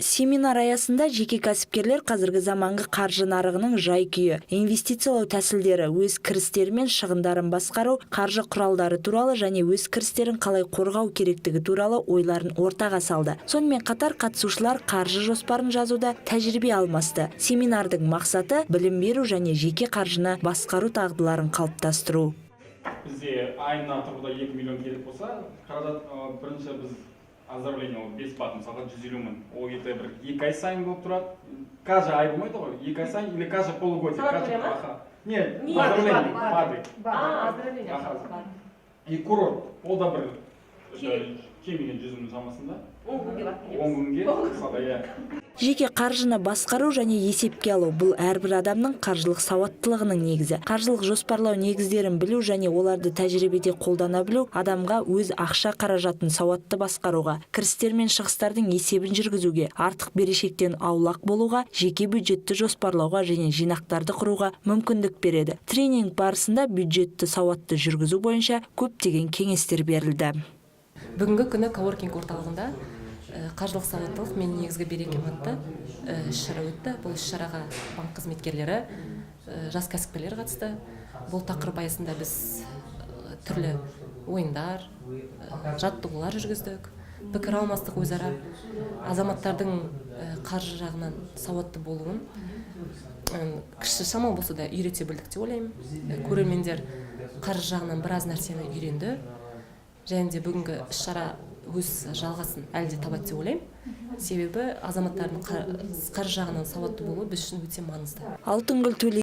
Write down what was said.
Семинар аясында жеке кәсіпкерлер қазіргі заманғы қаржы нарығының жай-күйі, инвестициялау тәсілдері, өз кірістері мен шығындарын басқару, қаржы құралдары туралы және өз кірістерін қалай қорғау керектігі туралы ойларын ортаға салды. Сонымен қатар қатысушылар қаржы жоспарын жазуда тәжірибе алмасты. Семинардың мақсаты – білім беру және жеке қаржыны басқару дағдыларын қалыптастыру. Бізде айына тұрғыда 2 миллион керек болса қаражат, бірінші біз оздоровление, ол бесплатно, мысалға, 150 000, ол где бір 2 ай сайын болып тұрады. Каждый ай болмайды ғой, 2 ай сайын или каждый полугодие. Санаторий ма? Аха, нет. Не, оздоровление. БАДы. БАДы. А, оздоровление. Аха. И курорт, ол да бір Керек. кеміген 100 000 шамасында. 10 күнге барып келеміз. 10 күнге, мысалға, иә. Жеке қаржыны басқару және есепке алу – бұл әрбір адамның қаржылық сауаттылығының негізі. Қаржылық жоспарлау негіздерін білу және оларды тәжірибеде қолдана білу адамға өз ақша қаражатын сауатты басқаруға, кірістер мен шығыстардың есебін жүргізуге, артық берешектен аулақ болуға, жеке бюджетті жоспарлауға және жинақтарды құруға мүмкіндік береді. Тренинг барысында бюджетті сауатты жүргізу бойынша көптеген кеңестер берілді. Бүгінгі күні коворкинг орталығында «Қаржылық сауаттылық – менің негізгі берекем» атты іс шара өтті. Бұл іс шараға банк қызметкерлері, жас кәсіпкерлер қатысты. Бұл тақырып аясында біз түрлі ойындар, жаттығулар жүргіздік, пікір алмастық. Өзара азаматтардың қаржы жағынан сауатты болуын кіші шамалы болса да үйрете білдік деп ойлаймын. Көрермендер қаржы жағынан біраз нәрсені үйренді және де бүгінгі іс шара өз жалғасын әлі де табады деп ойлаймын, себебі азаматтардың қаржы жағынан сауатты болуы біз үшін өте маңызды. Алтынгүл Төле